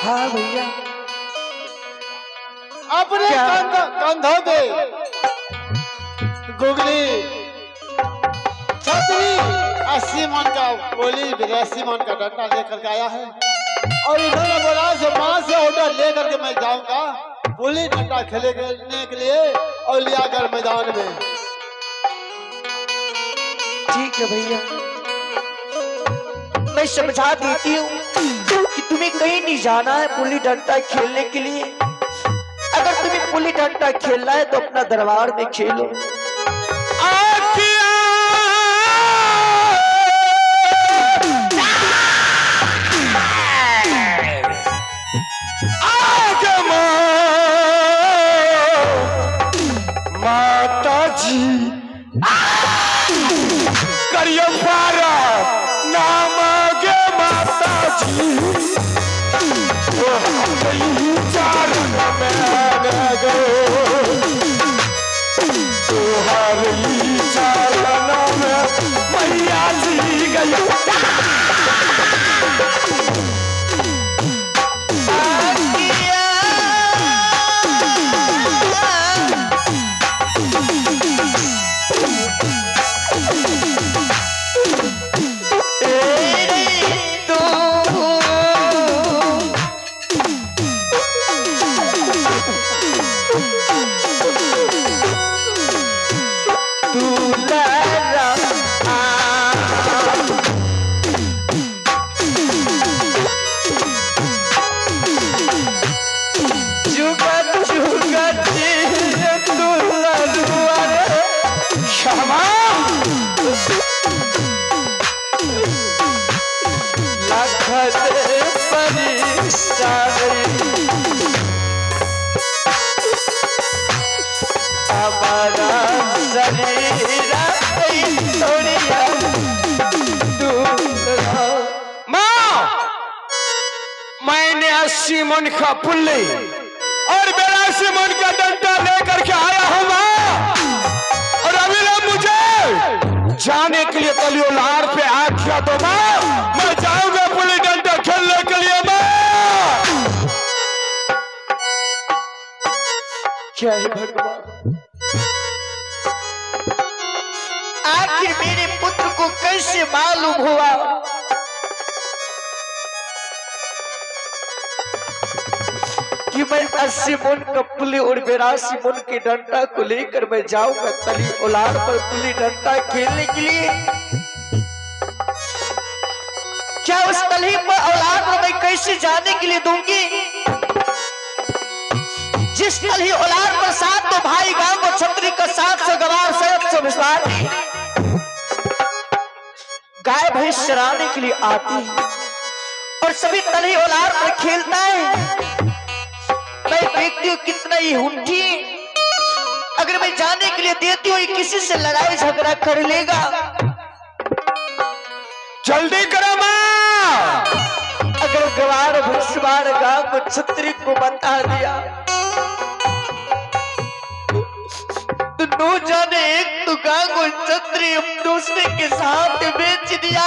हाँ भैया। अपने कंधों पे गुगली छतरी 80 मन का बोली 82 मन का डंडा लेकर के आया है और इन्होंने बोला से माँ से ऑर्डर लेकर के मैं जाऊंगा पुली डंडा खेलने के लिए और लिया कर मैदान में। ठीक है भैया, मैं समझा देती हूँ कि तुम्हें कहीं नहीं जाना है पुली डंडा खेलने के लिए। अगर तुम्हें पुली डंडा खेलना है तो अपना दरबार में खेलो। माता जी करियो पारा नाम गे माता जी चरण में गो तुहरी चरण में मैया जी गई। क्षमा माँ, मैंने 80 मन का पुल्ली और 82 मन का डंडा लेकर के आया हूं माँ, और अभी ना मुझे जाने के लिए तलियो लार पे आज्ञा दो माँ, मैं जाऊंगा पुल्ली डंडा खेलने के लिए माँ। क्या है भगवान, आखिर मेरे पुत्र को कैसे मालूम हुआ कि मैं 80 मन का पुली और 82 मन के डंडा को लेकर मैं जाऊंगा तली उलार पर पुली डंडा खेलने के लिए? क्या उस तली पर औलाद पर मैं कैसे जाने के लिए दूंगी? जिस तली औलाद पर 7 तो भाई गांव को छत्री का 700 गवार 700 विश्वास गाय भैंस चराने के लिए आती है और सभी तली औलाद पर खेलता है। मैं देखती हूँ कितना ये हुंठी, अगर मैं जाने के लिए देती हूँ ये किसी से लड़ाई झगड़ा कर लेगा। जल्दी करो माँ। अगर गवार भैंसवार गांव को छत्री को बता दिया तो नो जाने एक तो गांव को छत्री दूसरे के साथ बेच दिया।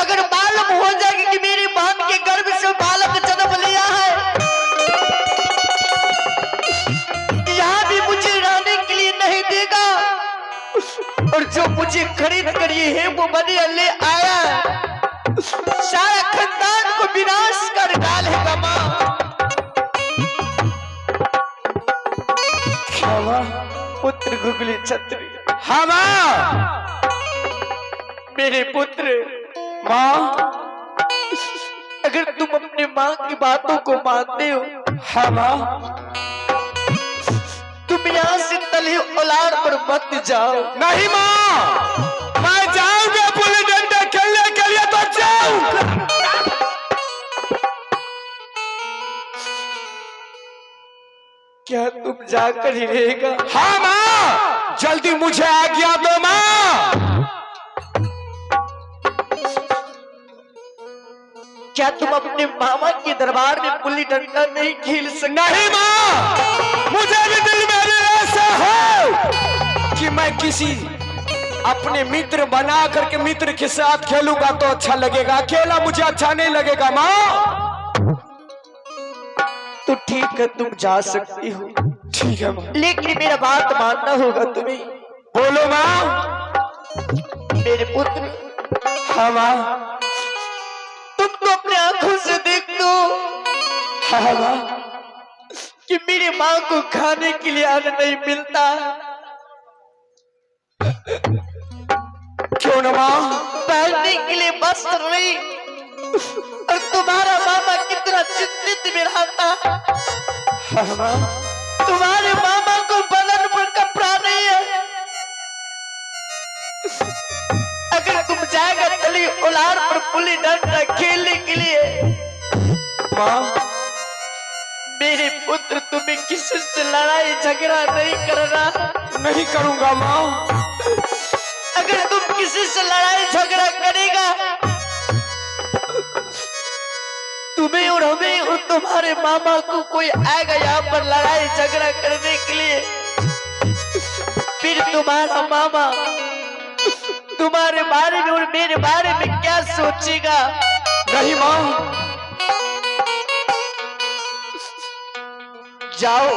अगर मालूम हो जाएगा कि मेरी बहन के गर्भ से बालक जन्म लिया है, यहाँ भी मुझे रहने के लिए नहीं देगा। और जो मुझे खरीद कर ये है वो बने ले आया, सारा खानदान को विनाश कर डालेगा माँ। क्षमा पुत्र गुगली छत्री। हाँ माँ। मेरे पुत्र माँ, अगर तुम अपने माँ की बातों को मानते हो, हाँ माँ, तुम यहाँ से तले औलाद पर मत जाओ। नहीं माँ, मैं जाऊंगा पुलिस डंडा खेलने के लिए तो जाऊंगा। क्या तुम जाकर ही रहेगा? हाँ माँ, जल्दी मुझे आज्ञा दो माँ। क्या तुम अपने मामा के दरबार में पुल्ली डंडा नहीं खेल सकते? नहीं माँ, मुझे भी दिल में ऐसा हो कि मैं किसी अपने मित्र बना करके मित्र के साथ खेलूंगा तो अच्छा लगेगा, अकेला मुझे अच्छा नहीं लगेगा माँ। तो ठीक है, तुम जा सकती हो। ठीक है माँ। लेकिन मेरा बात मानना होगा तुम्हें। बोलो माँ। मेरे पुत्र। हाँ माँ। तुम तो अपने आंखों से देख दो हाँ माँ कि मेरी माँ को खाने के लिए अन्न नहीं मिलता। क्यों ना माँ? पहनने के लिए वस्त्र नहीं, और तुम्हारा मामा कितना चिंतित में रहता। हाँ माँ। तुम्हारे मामा को बदन पर कपड़ा नहीं है। अगर तुम जाएगा तली उलार पर पुली डंडा खेलने के लिए, माँ मेरे पुत्र तुम्हें किसी से लड़ाई झगड़ा नहीं करना। नहीं करूंगा माँ। अगर तुम किसी से लड़ाई झगड़ा करेगा, तुम्हें और हमें और तुम्हारे मामा को कोई आएगा यहाँ पर लड़ाई झगड़ा करने के लिए, फिर तुम्हारा मामा तुम्हारे बारे में और मेरे बारे में क्या सोचेगा? नहीं माँ। जाओ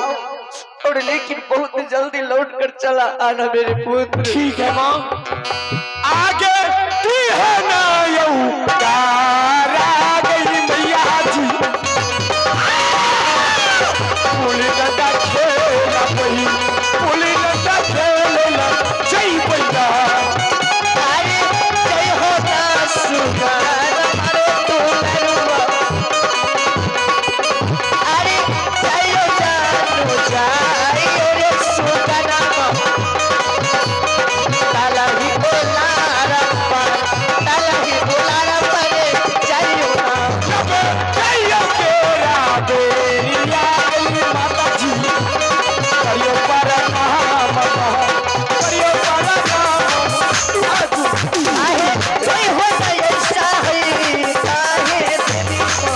और लेकिन बहुत जल्दी लौट कर चला आना मेरे पुत्र। ठीक है माँ। आगे दी है ना you तारा गई मैया जी, पुली डंडा खेला पही, पुली डंडा खेला जय भैया। अरे जय हो ना सुगार, अरे तू नरुआ। अरे जय हो जानू जाइयो रे सुगनामा। ताला ही बोलारा पर, ताला ही बोलारा पर जय हो ना। जब जय केरा बेरिया गई माता जी, करियो पर नाम, करियो पर नाम। आहे जय हो ना ऐसा है काहे देवी को।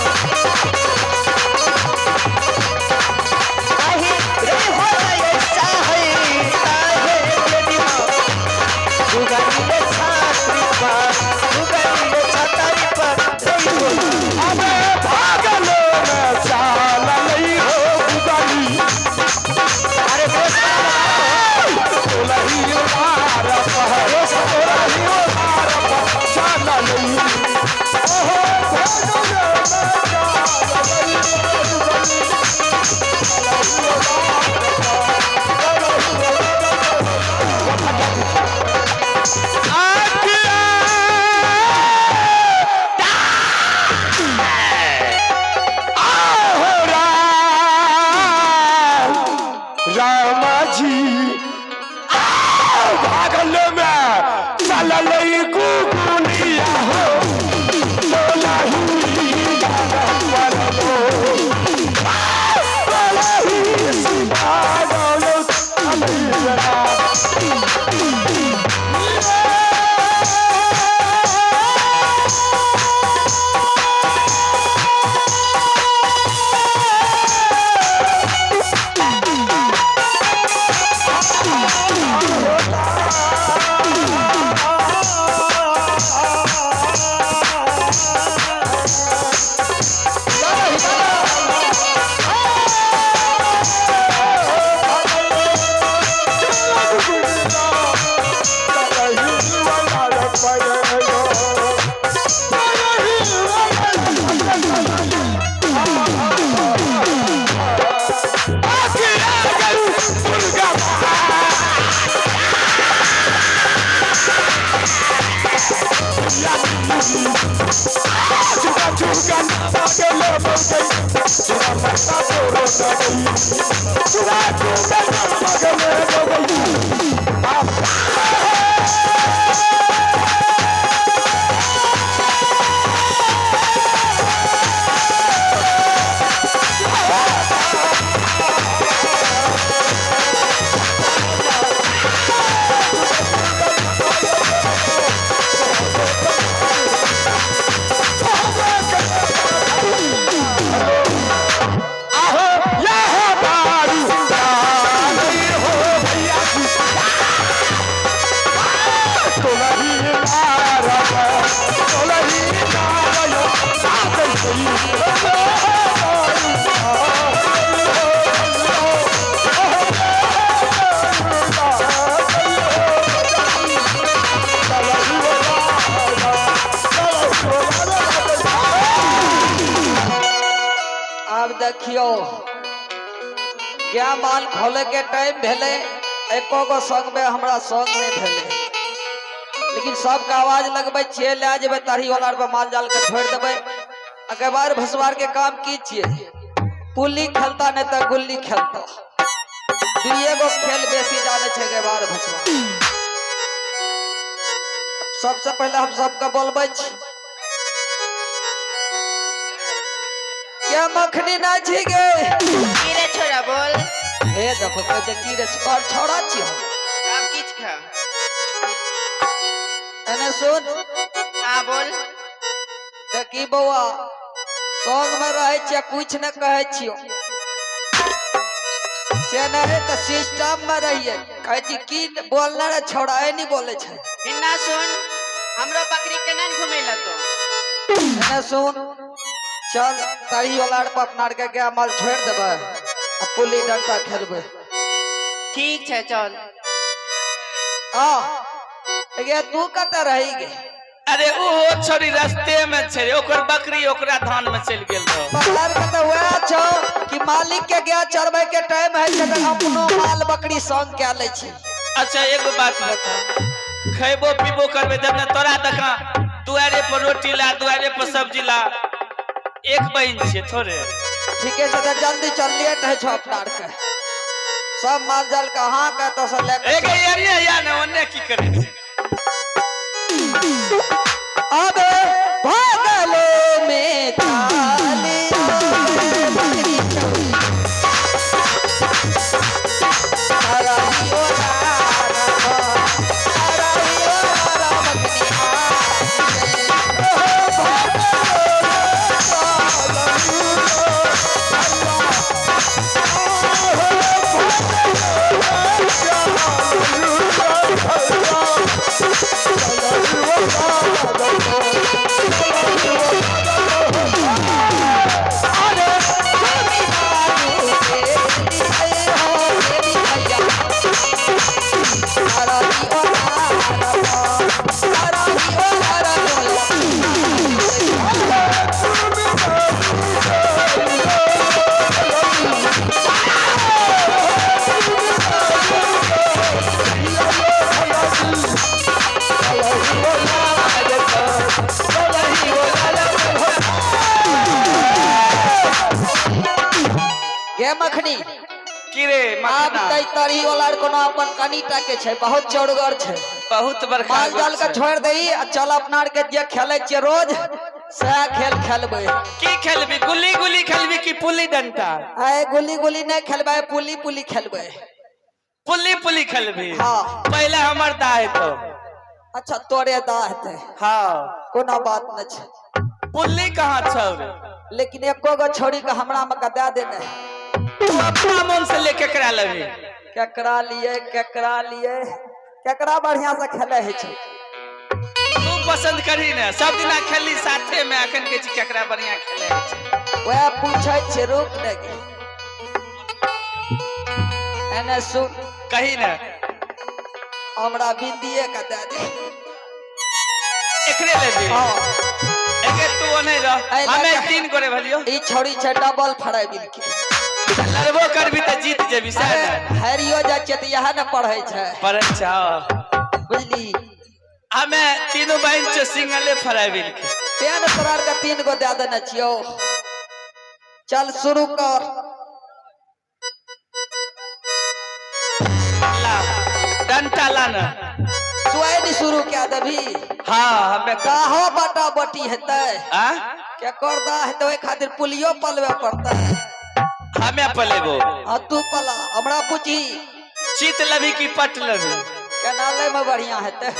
आहे जय हो ना ऐसा है काहे देवी को। दुगानी छात्री पर, दुगानी छात्री पर जय हो। अबे भागलो मैं चाल नहीं हो गुदाली। अरे दोस्त सोलही मार पहर, सोलही मार पहर, चाल नहीं। ओहो भागलो मैं चाल नहीं हो गुदाली। सोलही मार पहर, सोलही मार पहर। आखिया आहो राम, रामा जी भागल में चलल कुकुलिया हो, सोलही पर हो, सोलही सुभागल अमीरा। आहो यह बारू हो भैया जी। देखियो गाय माल खोले के टाइम भेलै, एको गो संग में हमरा संग नहीं भेलै, लेकिन सबके आवाज लगबै छियै, लए जेबै तरही वाला पर माल जाल के छोड़ि देबै। अगेबार भसवार के काम की छियै? पुल्ली खेलता नहीं तऽ गुल्ली खेलता, दुइये गो खेल बेसी जाने छै गेबार भसवार। सबसे पहले हम सबके बोलबै छी, क्या मखनी ना छी गे? की रे छोरा, बोल। हे देखो, कहै छै की रे, तोहर छौड़ा छियौ। सब किछु खा। एने सुन। हाँ, बोल। देखी बौआ, संग में रहै छियै, कुछ ने कहै छियौ से नहीं तऽ सिस्टम में रहिए। कहै छी की बोलना रे छौड़ा, ए नहीं बोले छै। हिन्ना सुन, हमरो बकरी केना ने घुमेला तो? एने सुन, चल तरही वाला पर अपना आर के गाय माल छोड़ि देबै आ पुल्ली डंटा खेलबै। ठीक छै, चल। आ गे, तू कतऽ रही गे? अरे ओहो छोरी रस्ते में छै रे, ओकर बकरी ओकरा धान में चलि गेल रहो। बाहर के तऽ वएह छौ कि मालिक के गाय चरबै के टाइम है छै तऽ अपनो माल बकरी संग कए लै छै। अच्छा, एगो बात बता, खैबो पीबो करबे तब ने तोरा देखा दुआरे पर रोटी ला, दुआरे पर सब्जी ला। एक बहिन छियै थोड़े। ठीके छै, तऽ जल्दी चल, लेट है छौ अपना आर के। सब माल जाल के अहाँ के तऽ से ले के एक एने या ने ओने की करे छै? अब भागलो में चालियो बकरी चौरी। हराइयो रारा, हराइयो रारा बकरी आए। ओ भागलो गे मखनी। की रे आब मखना? तै तरही वाला कोनो अपन कनीटा के छै, बहुत चौड़गर छै। बहुत बड़का। माल जाल के छोड़ दही आ चल, अपना आर के जे खेले छियै रोज सएह खेल खेलबै। की खेलबी? गुल्ली गुल्ली खेलबी की पुल्ली डंटा? आइ गुल्ली गुल्ली नहि खेलबै, पुली पुली खेलबै। पुल्ली पुल्ली खेलबी? हाँ। पहले हमर दा हेतो। अच्छा, तोरे दा हेतै? हाँ। कोनो बात नहि छै। पुल्ली कहाँ छौ रे? लेकिन एको गो छोड़ी के हमरा मे के दए देने। तू अपना मन से लेके करा लेबी। केकरा लिए, केकरा लिए, केकरा बढ़िया से खेले होइ छै? तू पसंद करही ने, सब दिना खेलली साथे में, अखन के छी केकरा बढ़िया खेले होइ छै। वएह पूछै छै, रुक ने गे। एने सुन। कही ने। हमरा बिंदिये के दए दे। एकरे लेबी? हाँ। एके तू ओने रह। ऐ हमे लड़का। तीन गोरे भलियो। ई छोड़ी छै डबल फराई बिल के। लड़बो करबी तऽ जीत जेबी सएह अरे ने? हारियो जाइ छियै तऽ इएह ने पढ़ै छै। पढ़ै छै, हाँ। बुझली? हमे तीनू बहिन छै सिंगले फराई बिल के। तें ने तोरा आरके तीन गो दए देने छियौ। चल, शुरू कर। ला डंटा ला ने। स्वयं शुरू कए देबही? हाँ, हमे दाहो बाटा बटी हेतै। आ केकर दा हेतै, ओहि खातिर पुलियो पलवे पड़तै। हमे पलेबो। हाँ, तू पला, हमरा पूछही। चित लभी की पट लभी? केना लै में बढ़िया हेतै?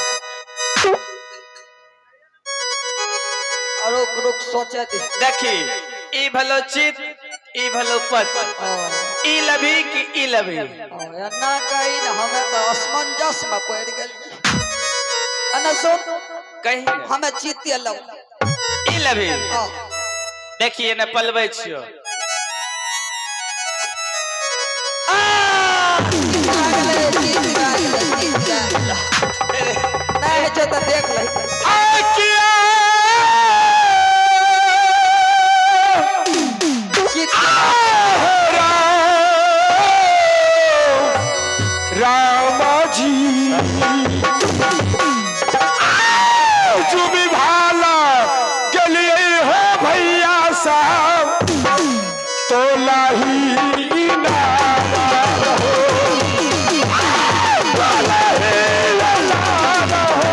रुक रुक, सोचे दे। देखी, ई भलो चित, ई भलो पट। ओ, ई लभी कि ई लभी? ओ, एना कही ने, हमे तऽ असमंजस में पड़ि गेलियै। एना सुन। कही ने। हमे जीत लौ। ई लभी? हाँ। देखिए ने, पलबै छियो। जीत गेलै, जीत गेलै, जीत गेलै। नहि होइ छै तऽ देख लही। आ किया? जीत गेलै। चुबी भाला के लिए हो भैया साहब तोला ही नारा हो। तोला ही नारा हो।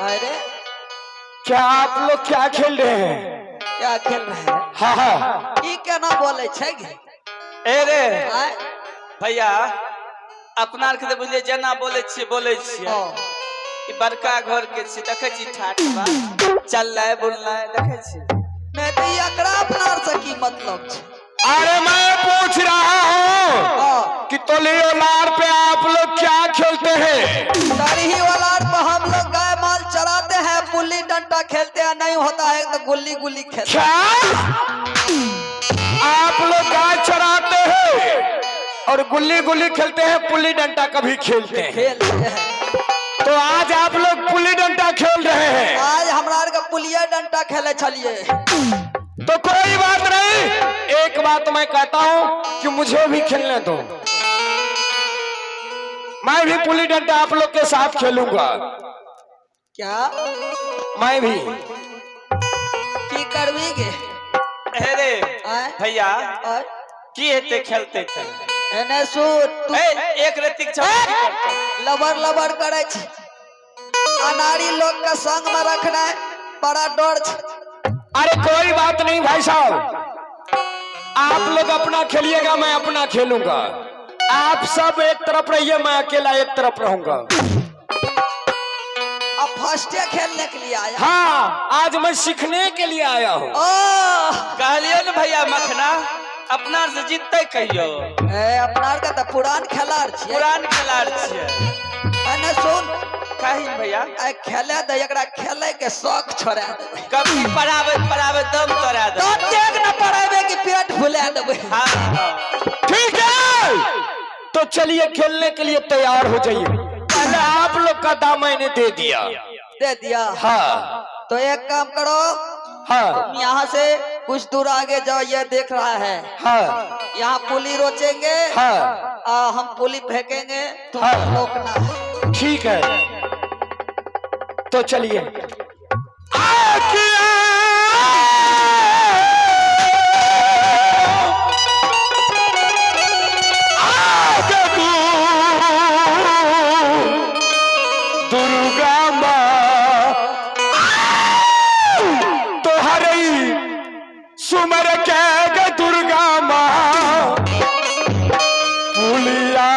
अरे क्या आप लोग क्या खेल रहे हैं? क्या खेल रहे हैं? हाँ हाँ। ई केना बोले छै गे? ए रे आय? भैया, अपना आर के तऽ बुझलियै जेना बोलै छियै बोलै छियै। ओ, ई बड़का घर के छियै, देखै छी ठाठ बा चलनाइ बुलनाइ देखै छी। नहि तऽ ई एकरा अपना आर से की मतलब छै? अरे मैं पूछ रहा हूँ हाँ, कि तोलियो लार पे आप लोग क्या खेलते हैं? दरही वाला पर हम लोग गाय माल चराते हैं, पुल्ली डंडा खेलते हैं, नहीं होता है तो गुल्ली गुल्ली खेलते। क्या आप लोग गाय चराते हैं और गुल्ली गुल्ली खेलते हैं, पुल्ली डंडा कभी खेलते हैं? खेलते हैं। तो आज आप लोग पुल्ली डंडा खेल रहे हैं? आज हमरा आर के पुलिया डंडा खेले छलिए। तो कोई बात नहीं, एक बात मैं कहता हूं कि मुझे भी खेलने दो, मैं भी पुल्ली डंडा आप लोग के साथ खेलूंगा। क्या? मैं भी। की करबी गे? ए रे आय? भैया, आय? की हेतै खेलते तऽ? एने सुन तू। ए एक रत्ती के छौड़ा की करतै? लबर लबर करे छै। अनाड़ी लोग के संग में रखना बड़ा डर छै। अरे कोई बात नहीं भाई साहब, आप लोग अपना खेलिएगा, मैं अपना खेलूंगा। आप सब एक तरफ रहिए, मैं अकेला एक तरफ रहूंगा। अब फर्स्टे खेलने के लिए आया? हाँ, आज मैं सीखने के लिए आया हूँ। ओ कहलियौ ने भैया मखना, अपना आर से जीतते कहियो? ए, अपना आर के तऽ पुरान खेलाड़ छियै। पुरान खेलाड़ छियै। एने सुन। कही भैया। आइ खेले दे एकरा, खेले के शौक छोड़ा देबै। कभी पढ़ाबैत पढ़ाबैत दम तोड़ा दे। ततेक न पढ़ेबै कि पेट फुला देबै। हाँ हाँ। ठीक है, तो चलिए खेलने के लिए तैयार हो जाइए। पहले आप लोग का दाम मैंने दे दिया। दे दिया? हाँ। तो एक काम करो। हाँ। तुम यहाँ से कुछ दूर आगे जाओ, ये देख रहा है। हाँ। यहाँ पुली रोचेंगे। हाँ। हम पुली फेंकेंगे, तुम हाँ। रोकना है। ठीक है, तो चलिए। दुर्गा माँ तोहरे सुमर के गे दुर्गा माँ पुलिया।